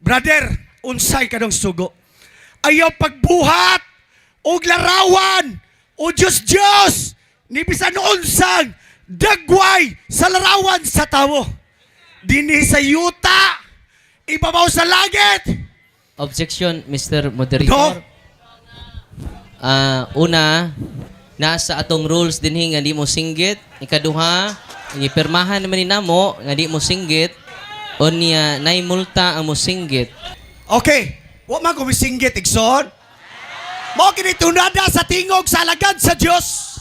Brother, unsay kadong sugo? Ayaw pagbuhat og larawan o Diyos Diyos ni bisan unsang dagway sa larawan sa tawo. Dinhi sa yuta, ibabaw sa langit. Objection, Mr. Moderator. No. Ah, una, nasa atong rules dinhi nga di mo singgit. Ikaduha, gipirmahan naman ni namo nga di mo singgit. Unya, nay multa ang mo singgit. Okay, wa man ko misinggit, igsoon. Mao kini tunada sa tingog sa alagad sa Dios.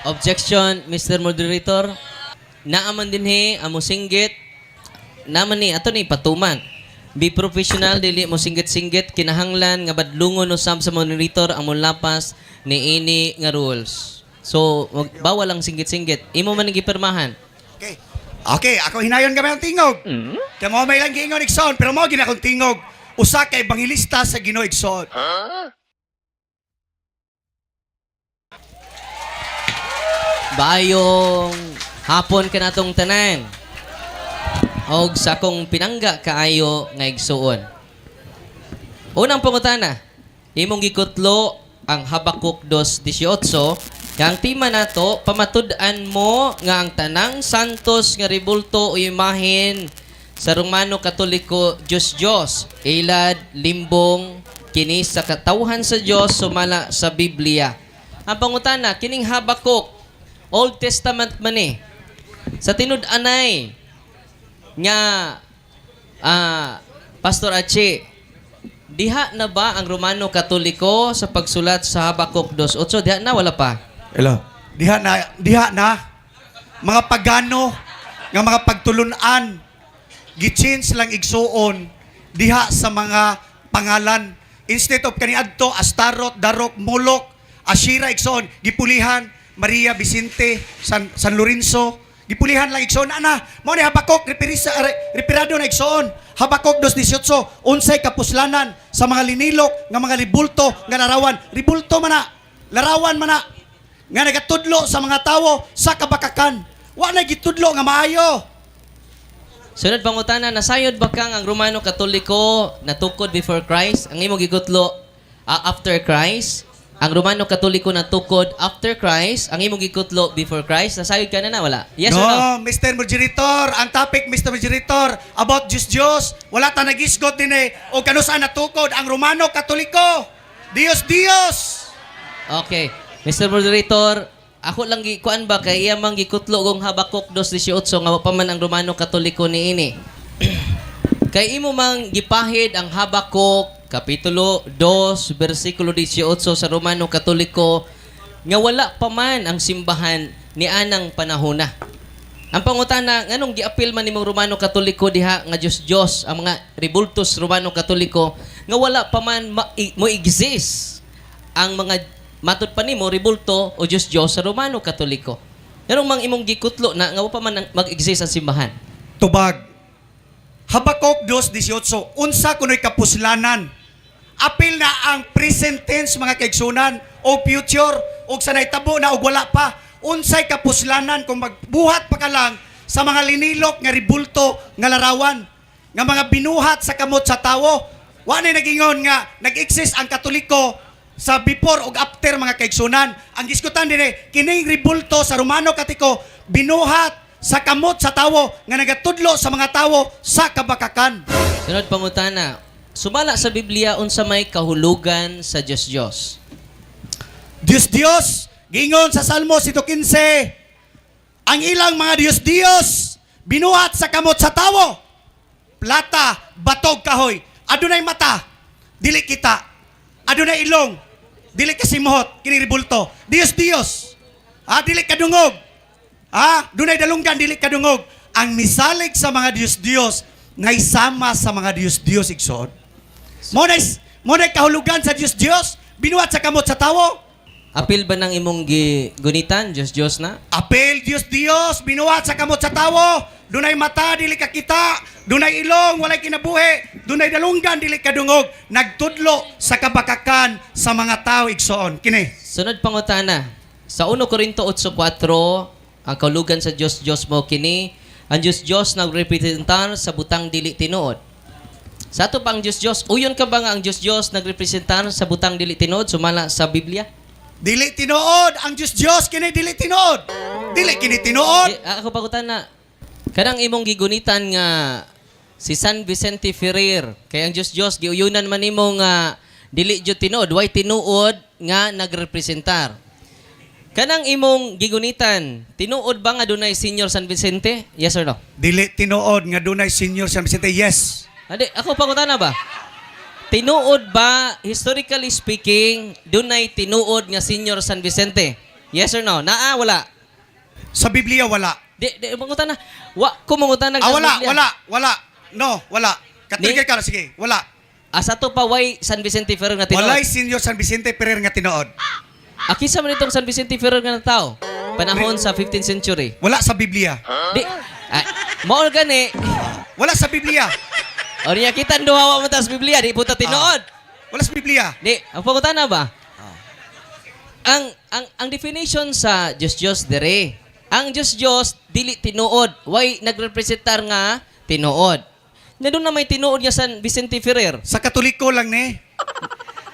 Objection, Mr. Moderator. Naaman dinhi ang mo singgit. Naman ni ato ni patuman. Be professional, dili mo singgit-singgit, kinahanglan nga badlungon usab sa moderator ang molapas ni ini nga rules. So, bawal ang singgit-singgit. Imo man ang gipirmahan. Okay. Okay, ako hinayon gamay ang tingog. Kaya mo may lang giingon, igsoon, pero mo gina akong tingog. Usa ka ebanghelista sa Ginoo, igsoon. Bayong hapon kanatong tanan. Og sa akong pinangga kaayo nga igsuon. Unang pangutana, imong gikutlo ang Habakuk 2:18 nga ang tema nato, pamatud-an mo nga ang tanang santos nga rebulto o imahen sa Romano Katoliko Diyos Diyos, ilad, limbong, kini sa katawhan sa Dios sumala sa Biblia. Ang pangutana, kining Habakuk, Old Testament man eh. Sa tinud-anay nga Pastor Achi, diha na ba ang Romano Katoliko sa pagsulat sa Habakuk 2:8? Diha na, wala pa? Hello. Diha na, diha na. Mga pagano nga mga pagtulunan, gi-change lang, igsuon, diha sa mga pangalan. Instead of kaniadto Astarot, Darok, Molok, Ashira, igsuon, gipulihan Maria, Vicente, San Lorenzo, gipulihan lang, igsuon ana. Mao ni Habakuk referisa referado na, igsuon. Habakuk 2:18, unsay kapuslanan sa mga linilok nga mga ribulto nga larawan? Ribulto man na, larawan man na nga nagatudlo sa mga tawo sa kabakakan. Wa na gitudlo nga maayo. Sunod pangutana, nasayod ba kang ang Romano Katoliko natukod before Christ? Ang imong gikutlo, after Christ? Ang Romano Katoliko natukod after Christ, ang imong gikutlo before Christ? Nasayod ka na na wala? Yes No, or no? Mr. Moderator, ang topic, Mr. Moderator, about Diyos Diyos, wala ta nagisgot din eh. O kanusa natukod ang Romano Katoliko. Dios Dios. Okay. Mr. Moderator, ako lang gikuan ba kay iya mang gikutlo kong Habakuk 2:18 nga wa pa man ang Romano Katoliko niini. Kay imo mang gipahid ang Habakuk kapitulo 2 bersikulo 18 sa Romano Katoliko nga wala pa man ang simbahan ni anang panahona. Ang pangutana, nganong giapil man nimong Romano Katoliko diha nga Diyos Diyos ang mga rebultos Romano Katoliko nga wala pa man mo exist ang mga matud pa nimo rebulto o Diyos Diyos sa Romano Katoliko? Nganong mang imong gikutlo na nga wa pa man mag-exist ang simbahan? Tubag. Habakuk 2:18, unsa kuno'y kapuslanan? Apil na ang present tense, mga kaigsunan, o future o sa naitabo na og wala pa. Unsay kapuslanan kung magbuhat pa ka lang sa mga linilok nga ribulto nga larawan nga mga binuhat sa kamot sa tawo? Wa na nagingon nga nag-exist ang Katoliko sa before ug after, mga kaigsunan. Ang gisgutan dinhi, kining ribulto sa Romano Katoliko binuhat sa kamot sa tawo nga nagatudlo sa mga tawo sa kabakakan. Sunod pangutana, sumala sa Biblia, unsa may kahulugan sa Diyos Diyos? Diyos Diyos, gingon sa Salmo 115, ang ilang mga Diyos Diyos binuhat sa kamot sa tawo. Plata, batog, kahoy. Adunay mata, dili kita. Adunay ilong, dili kasimuhot, kini ribulto. Diyos Diyos. Ah, dili kadungog. Ah, dunay dalunggan, dili kadungog. Ang misalig sa mga Diyos Diyos naisama sa mga Diyos Diyos, igsoon. Mo na kahulugan sa Diyos Diyos, binuhat sa kamot sa tawo. Apil ba ng imong gigunitan Diyos Diyos na? Apel Diyos Diyos, binuhat sa kamot sa tawo. Dunay mata, dili ka kita. Dunay ilong, walay kinabuhi. Dunay dalunggan, dili kadungog. Nagtudlo sa kabakakan sa mga tao, igsoon. Kini. Sunod pangutana, sa 1 Korinto 8:4, ang kahulugan sa Diyos Diyos mo kini, ang Diyos Diyos nagrepresentar sa butang dili tinuod. Sa ato pang Diyos Diyos, uyon ka ba nga ang Diyos Diyos nagrepresentar sa butang dili tinuod sumala sa Biblia? Dili tinuod ang Diyos Diyos kini, dili tinuod. Dili kini tinuod. Di, ako pangutana na kanang imong gigunitan nga si San Vicente Ferrer kay ang Diyos Diyos giuyunan man nimo nga dili jud tinuod, way tinuod nga nagrepresentar. Kanang imong gigunitan, tinuod ba nga dunay Senior San Vicente? Yes or no? Dili tinuod nga dunay Senior San Vicente. Yes. Adi, ako pangutana ba? Tinuod ba, historically speaking, dunay tinuod nga Senior San Vicente? Yes or no? Naa, wala? Sa Biblia, wala. Di, di, mangutana. Wa ko mangutana. Ah, wala, wala, wala. No, wala. Katrigger ka, sige, wala. Asa to pa way San Vicente Ferrer nga tinuod? Walay Senior San Vicente Ferrer nga tinuod. Akisa man itong San Vicente Ferrer nga tao? Panahon sa 15th century. Wala sa Biblia. Di, ah, mao gani. Wala sa Biblia. O niya kita duha wa man ta sa Biblia, di puta tinuod. Wala sa Biblia. Di, ang pangutana ba? Ang definition sa Diyos Diyos dire. Ang Diyos Diyos dili tinuod, way nagrepresentar nga tinuod. Na doon na may tinuod nga San Vicente Ferrer. Sa Katoliko lang ni.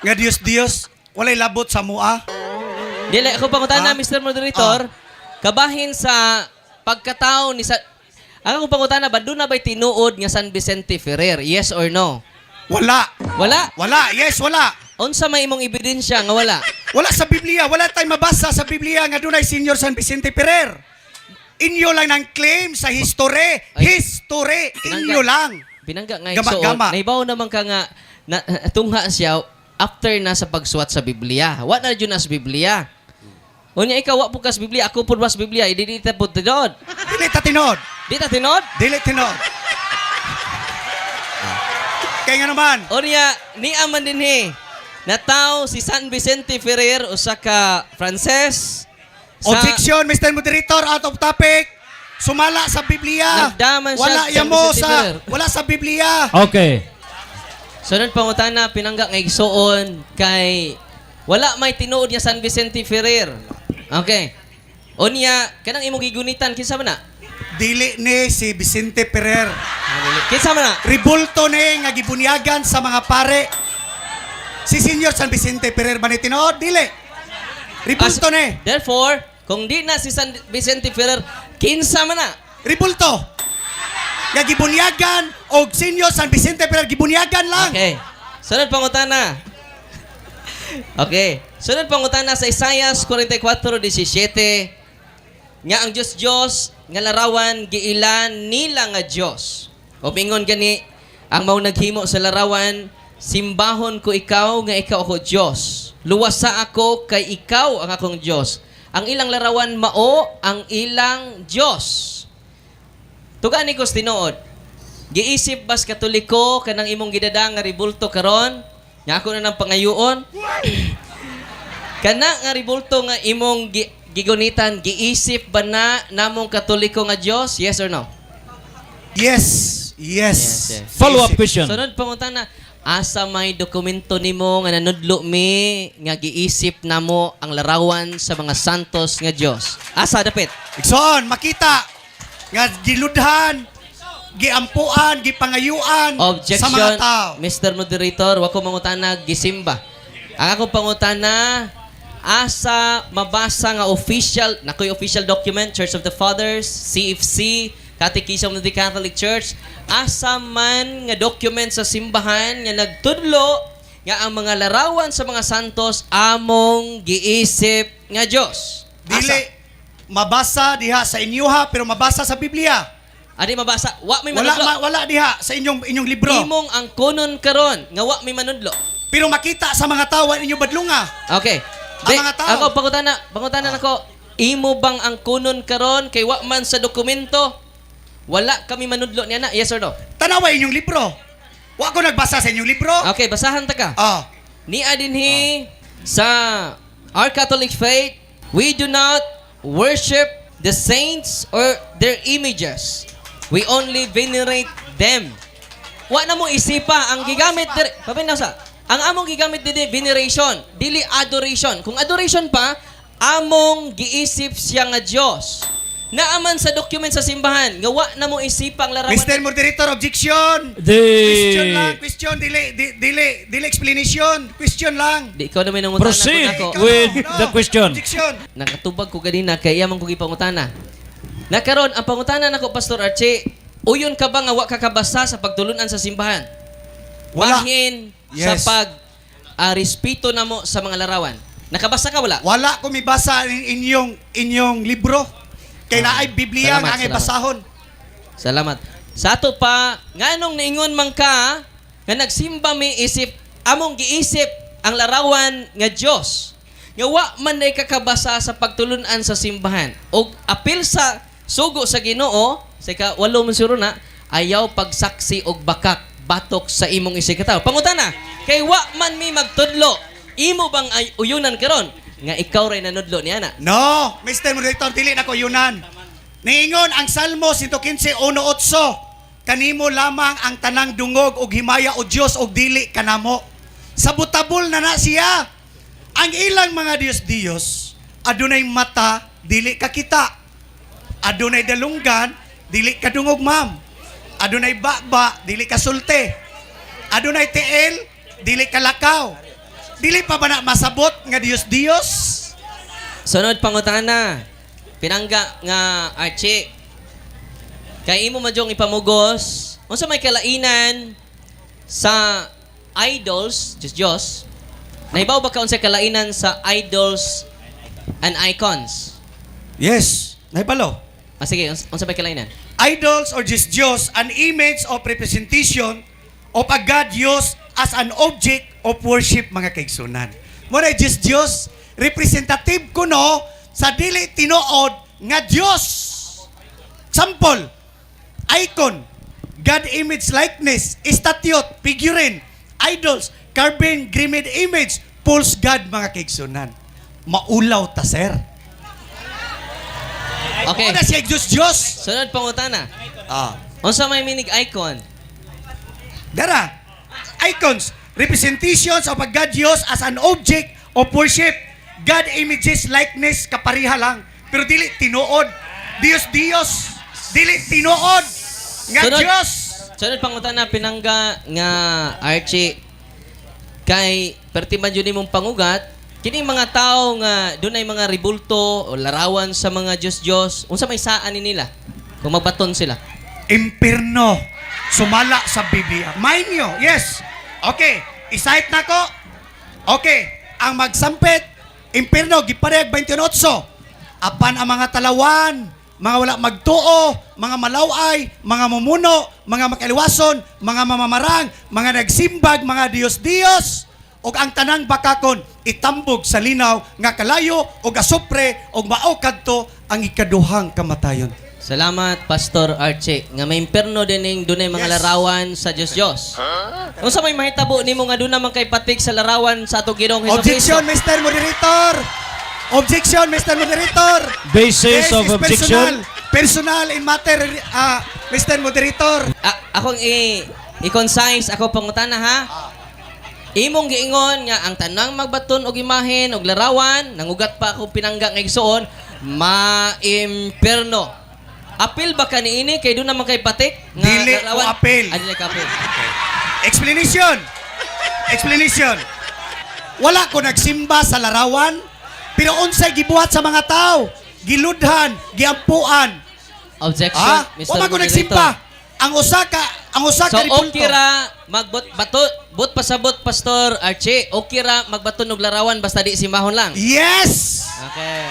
Nga Diyos Diyos, walay labot sa mua. Dili ako pangutana, Ah? Mr. Moderator, kabahin sa pagkatao ni sa ang akong pangutana ba, doon na ba'y tinuod nga San Vicente Ferrer? Yes or no? Wala. Wala. Wala. Yes, wala. Unsa may imong ebidensya nga wala? Wala sa Biblia. Wala tayong mabasa sa Biblia nga dunay Senior San Vicente Ferrer. Inyo lang ng claim sa history. Ay. History. Inyo lang. Binangga nga Gama, igsoon. gama. Naibaw naman ka nga na, tungha siya after na sa pagsuwat sa Biblia. Wa na jud na sa Biblia. Unya ikaw wa po ka sa Biblia, ako pud wa sa Biblia, idi di ta pud tinuod. Dili ta tinuod. Di ta tinuod? Dili tinuod. Kaya nga naman, Unya niya man dinhi. Nataw si San Vicente Ferrer usa ka Frances sa objection, Mr. Moderator, out of topic. Sumala sa Biblia. Nagdaman siya, Wala San yamo Vicente sa Ferrer. wala sa Biblia. Okay. Sunod pangutana, pinangga nga igsuon kay wala may tinuod nga San Vicente Ferrer. Okay. Unya kanang imong gigunitan kinsa man na? Dili ni si Vicente Ferrer. Kinsa man na? Ribulto ni nga gibunyagan sa mga pare. Si Senior San Vicente Ferrer ba ni tinuod? Dili. Ribulto ni. Therefore, kung di na si San Vicente Ferrer, kinsa man na? Ribulto. Nga gibunyagan og Senior San Vicente Ferrer, gibunyagan lang. Okay. Sunod pangutana. Okay. Sunod pangutana sa Isaiah 44:17 nga ang Dios Dios nga larawan giilan nila nga Dios. O mingon gani ang mao naghimo sa larawan, simbahon ko ikaw nga ikaw ako Dios. Luwasa ako kay ikaw ang akong Dios. Ang ilang larawan mao ang ilang Dios. Tugaan ni Kos tinuod. Giisip bas Katoliko kanang imong gidada nga ribulto karon? Nga ako na ng pangayoon. Kana nga ribulto nga imong gigunitan, giisip ba na namong Katoliko nga Dios? Yes or no? Yes. Yes. Yes. Follow-up question. Sunod pangutana, asa may dokumento nimo nga nanudlo mi nga giisip namo ang larawan sa mga santos nga Dios? Asa dapit? Igsoon, makita nga giludhan, giampuan, gipangayuan Objection, sa mga tao. Mr. Moderator, wa ko mangutana gisimba. Ang akong pangutana, asa mabasa nga official, nakoy official document, Church of the Fathers, CFC, Catechism of the Catholic Church, asa man nga document sa simbahan nga nagtudlo nga ang mga larawan sa mga santos among giisip nga Dios? Dili Asa? mabasa diha sa inyuha pero mabasa sa Biblia. Adi mabasa, wa may Wala manudlo. wala diha sa inyong inyong libro. Imong ang kunon karon nga wa may manudlo. Pero makita sa mga tao wa inyo badlunga. Okay. Ang mga tao. Ako, pangutana nako, imo bang ang kunon karon kay wa man sa dokumento? Wala kami manudlo niya na. Yes or no? Tanawa inyong libro. Wa ko nagbasa sa inyong libro. Okay, basahan ta ka. Ah, Ni dinhi sa our Catholic faith, we do not worship the saints or their images. We only venerate them. Wa na mo isipa ang gigamit dire. Paminaw sa. Ang among gigamit dili veneration, dili adoration. Kung adoration pa, among giisip siya nga Dios. Naaman sa document sa simbahan nga wa na mo isipang larawan. Mr. Moderator, objection. The Question lang, question, dili, dili, dili explanation. Question lang. Di ikaw na may nangutana Proceed ko nako. Ikaw, with no, the question. Objection. Nakatubag ko ganina kay iya man ko gipangutana. Nakaron ang pangutana nako, Pastor Archie, uyon ka ba nga wa ka kabasa sa pagtulunan sa simbahan? Wala. Bahin sa Yes. pag respeto namo sa mga larawan. Nakabasa ka wala? Wala ko mibasa inyong libro. Kay naay Biblia Salamat, nga ang salamat. ibasahon. Salamat. Sa ato pa, nganong niingon man ka nga nagsimba mi isip among giisip ang larawan nga Dios. Nga wa man day kakabasa sa pagtulunan sa simbahan. Og apil sa sugo sa Ginoo, sa ika-8 man siguro na, ayaw pagsaksi og bakak batok sa imong isigkatawo. Pangutana, kay wa man mi magtudlo, imo bang ay uyunan karon nga ikaw ray nanudlo niya na? No, Mr. Moderator, dili na ko yunan. Niingon ang Salmo 115:1-8. Kanimo lamang ang tanang dungog og himaya o Dios og dili kanamo. Sabutabol na na siya. Ang ilang mga Diyos-Diyos, adunay mata, dili kakita. Adunay dalunggan, dili kadungog, ma'am. Adunay baba, dili kasulte. Adunay tiil, dili kalakaw. Dili pa ba na masabot nga Diyos-Diyos? Sunod pangutana. Pinangga nga Archie. Kay imo madyong ipamugos, unsa may kalainan sa idols, Diyos Diyos? Nahibaw ba ka unsa kalainan sa idols and icons? Yes, naibalo. Ah, sige, unsa may kalainan? Idols or just Diyos, an image of representation of a God used as an object of worship, mga kaigsunan. Muna just Diyos, representative kuno sa dili tinuod nga Diyos. Sample, icon, God image likeness, statue, figurine, idols, carving, grimmed image, false God, mga kaigsunan. Maulaw ta, sir. Okay. Muna siya Diyos Diyos. Sunod pangutana. Ah. Unsa may meaning icon? Dara, icons, representations of a God used as an object of worship. God images, likeness, kapariha lang. Pero dili tinuod. Dios, Dios. Dili tinuod. Nga Sunod. Dios. Sunod pangutana, pinangga nga Archie, kay perti man jud nimong pangugat kini mga tao nga dunay mga ribulto o larawan sa mga Diyos-Diyos, unsa may saan ni nila kung magbaton sila? Impirno. Sumala sa Biblia. Mind you, yes. Okay, isahit na ko. Okay, ang magsampit, impirno, giparehag 28. Apan ang mga talawan, mga wala magtuo, mga malaway, mga mumuno, mga makaliwason, mga mamamarang, mga nagsimbag, mga Diyos-Diyos, ug ang tanang bakakon itambog sa linaw nga kalayo ug asupre ug mao kadto ang ikaduhang kamatayon. Salamat, Pastor Archie, nga may imperno dining dunay mga larawan sa Diyos-Diyos. Unsa may mahitabo nimo nga duna man kay patik sa larawan sa atong Ginoong Hesus? Objection, Mr. Moderator! Objection, Mr. Moderator! Basis This of is objection. Personal, personal in matter, Mr. Moderator. Ah, akong i-concise ako pangutana ha. Imong giingon nga ang tanang magbaton og imahen og larawan, nangugat pa ako, pinangga nga igsuon, maimpierno. Apil ba ka niini kay doon naman kay patik nga Dili ko larawan? apil. Ah, dili ka apil. Explanation. Explanation. Wala ko nagsimba sa larawan, pero unsay gibuhat sa mga tao? Giludhan, giampuan. Objection, Ah, Mr. wala ko Moderator. nagsimba. Ang usa ka So ribulto. okay ra magbot bato bot pasabot, Pastor Archie, okay ra magbaton og larawan basta di simbahon lang. Yes! Okay.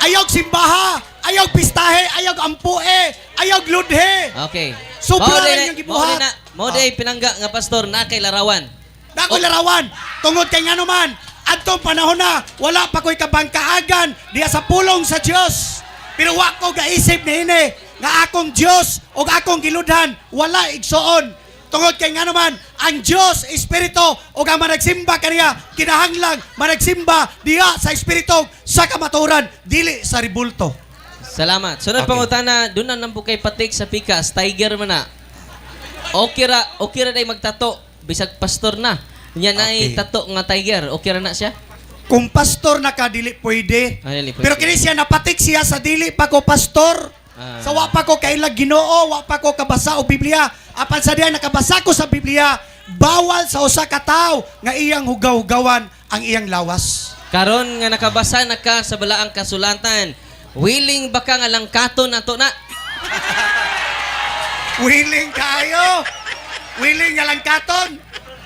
Ayaw simbaha, ayaw pistahe, ayaw ampue, ayaw ludhe. Okay. Sobra Mao lang day yung gibuhat. Mao na, mao day pinangga nga pastor na kay larawan. Dako larawan, tungod kay ngano man, adtong panahon na wala pa ko'y kabangkaagan diya sa pulong sa Dios. Pero wa ko gaisip niini nga akong Dios ug akong giludhan wala igsuon. Tungod kay ngano man, ang Dios espiritu ug ang managsimba kaniya kinahanglang managsimba diha sa espiritu sa kamatuoran, dili sa ribulto. Salamat. Sunod pangutana, doon na nang kay patik sa pikas, tiger man na. Okay ra day magtato bisag pastor na. Nya na tato nga tiger, okay ra na siya. Kung pastor na ka, dili pwede. Ah, dili pwede. Pero kini siya, napatik siya sa dili pa ko pastor. Ah. Sa wa pa ko kailag Ginoo, wa pa ko kabasa og Biblia. Apan sa diha nakabasa ko sa Biblia, bawal sa usa ka tawo nga iyang hugaw-hugawan ang iyang lawas. Karon nga nakabasa na ka sa balaang kasulatan, willing ba ka nga langkaton ato na? Willing kayo. Willing nga langkaton.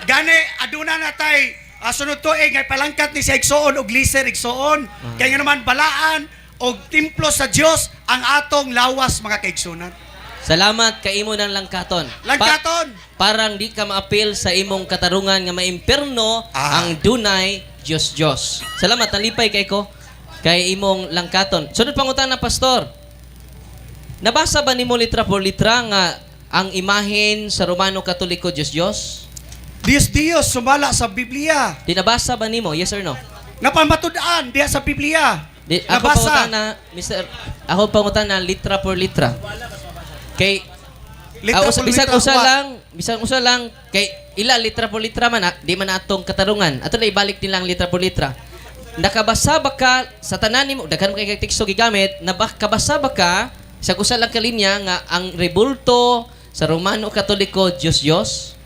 Gani aduna na tay sunod tuig nga palangkat ni siya igsuon og liser igsuon. Kaya nga naman balaan og templo sa Dios ang atong lawas, mga kaigsunan. Salamat kay imo ng langkaton. Langkaton. Parang di ka maapil sa imong katarungan nga maimpierno ang dunay Dios Dios. Salamat, nalipay kay ko kay imong langkaton. Sunod pangutana, pastor. Nabasa ba nimo litra por litra nga ang imahen sa Romano Katoliko Dios Dios? Dios Dios sumala sa Biblia. Di nabasa ba nimo? Yes or no? Napamatud-an diha sa Biblia. Di, ako Nabasa. pangutana, Mr. Ako pangutana litra por litra. Kay Litra por bisag litra, usa wa. lang, bisag usa lang kay ila litra por litra man, di man atong katarungan. Ato na ibalik nilang litra por litra. Nakabasa ba ka sa tanan nimo, daghan man kay teksto gigamit, nabasa ba ka sa usa lang ka linya nga ang rebulto sa Romano Katoliko Dios Dios?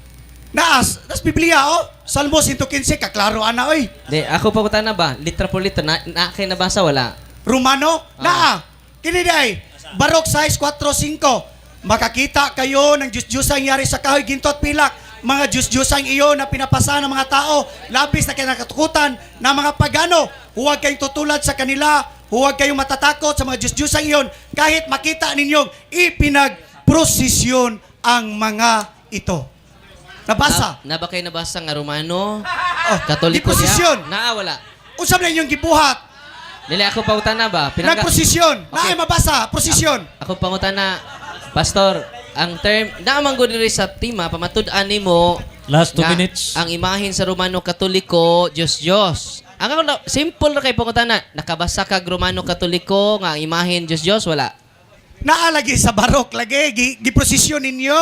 Naas, nas Biblia oh. Salmo 115 kaklaro ana oy. Di ako pangutana ba, litra por litra na kay nabasa wala? Romano, naa. Kini day, Barok size 4-5. Makakita kayo ng Diyos-Diyosang yari sa kahoy, ginto at pilak. Mga Diyos-Diyosang iyo na pinapasa ng mga tao, labis na kinakatakutan ng mga pagano. Huwag kayong tutulad sa kanila. Huwag kayong matatakot sa mga Diyos-Diyosang iyon kahit makita ninyong ipinagprosesyon ang mga ito. Nabasa. Na ba kay nabasa nga Romano Oh, Katoliko diha? giprosesyon. Naa wala. Unsa man inyong gibuhat? Dili ako pangutana ba? Pinangga- Nagprosesyon. Okay. Naay mabasa, prosesyon. Ako pangutana, Pastor, ang term naamang gud diri sa tema pamatud-an nimo Last 2 nga minutes. ang imahen sa Romano Katoliko Dios Dios. Ang ako simple ra kay pangutana, nakabasa kag Romano Katoliko nga ang imahen Dios Dios wala? Naa lagi sa barok lagi giprosesyon ninyo.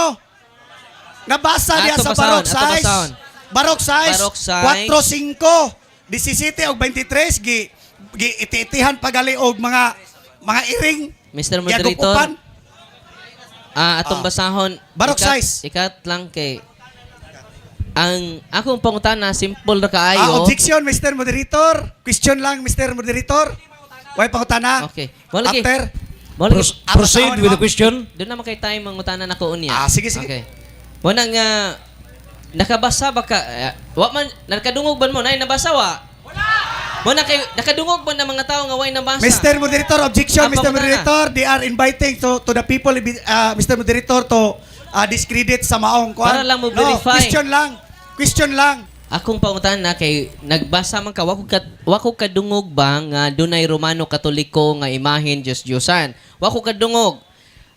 Nabasa diya Ato sa basahon, barok ato size. basahon. Barok size. Barok size. 4 5 17 og 23 gi gi iti-itihan pagali og mga iring. Mr. Moderator, Giagupupan. Atong basahon. Barok size. Ikat lang kay ang akong pangutana simple ra kaayo. Objection, Mr. Moderator. Question lang, Mr. Moderator. Way pangutana. Okay. Mo lagi. After. Mo lagi. Proceed with the question. Doon naman kay time mangutana nako unya. Sige, sige. Okay. Mo nang nakabasa ba ka wa man nakadungog ba mo nay nabasa wa? Wala. Mo na kay nakadungog ba ng mga tao nga way nabasa? Mr. Moderator, objection, Ah, Mr. pangutana. Moderator. They are inviting to the people, Mr. Moderator, to discredit sa maong kuan. Para lang mo No, verify. question lang. Question lang. Akong pangutana kay nagbasa man ka wa ko kadungog ba nga dunay Romano Katoliko nga imahen Dios Diosan. Wa ko kadungog.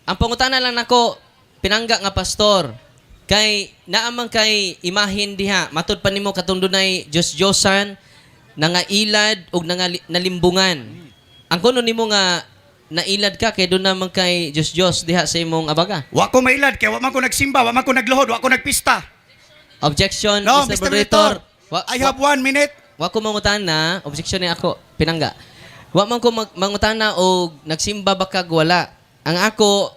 Ang pangutana lang nako pinangga nga pastor kay naa man kay imahen diha matud pa nimo katong dunay Dios Diosan nangailad og nangalimbungan. Ang kuno nimo nga nailad ka kay doon naman kay Dios Dios diha sa imong abaga. Wa ko mailad kay wa man ko nagsimba, wa man ko nagluhod, wa ko nagpista. Objection, No, Mr. Mr. Moderator. Moderator. I have 1 minute. Wa ko mangutana, objection ni ako, pinangga. Wa man ko mangutana og nagsimba ba kag wala. Ang ako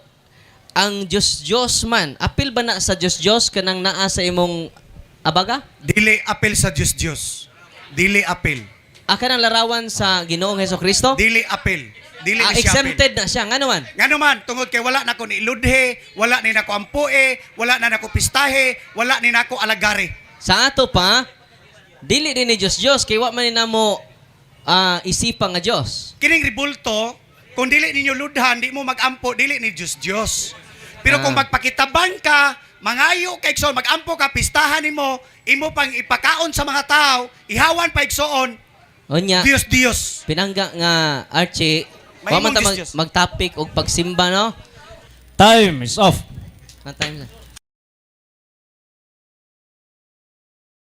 ang Dios Dios man, apil ba na sa Dios Dios kanang naa sa imong abaga? Dili apel sa Dios Dios. Dili apel. Aka nang larawan sa Ginoong Hesus Kristo? Dili apel. Dili ni siya apel. Exempted na siya ngano man? Ngano man, tungod kay wala na ko ni iludhe, wala ni nako ampue, wala na nako pistahe, wala ni nako alagare. Sa ato pa dili din ni Dios Dios kay wa man ni namo isipa nga Dios. Kining ribulto, kung dili ninyo ludhan, di mo magampo, dili ni Diyos Diyos. Pero kung magpakitabang ka, mangayo ka igsoon, magampo ka, pistahan nimo, imo pang ipakaon sa mga tao, ihawan pa igsoon, Unya, Diyos Diyos. pinangga nga Archie, wa man Mahimong ta Diyos Diyos. mag-topic og pagsimba no? Time is off. Ang time na.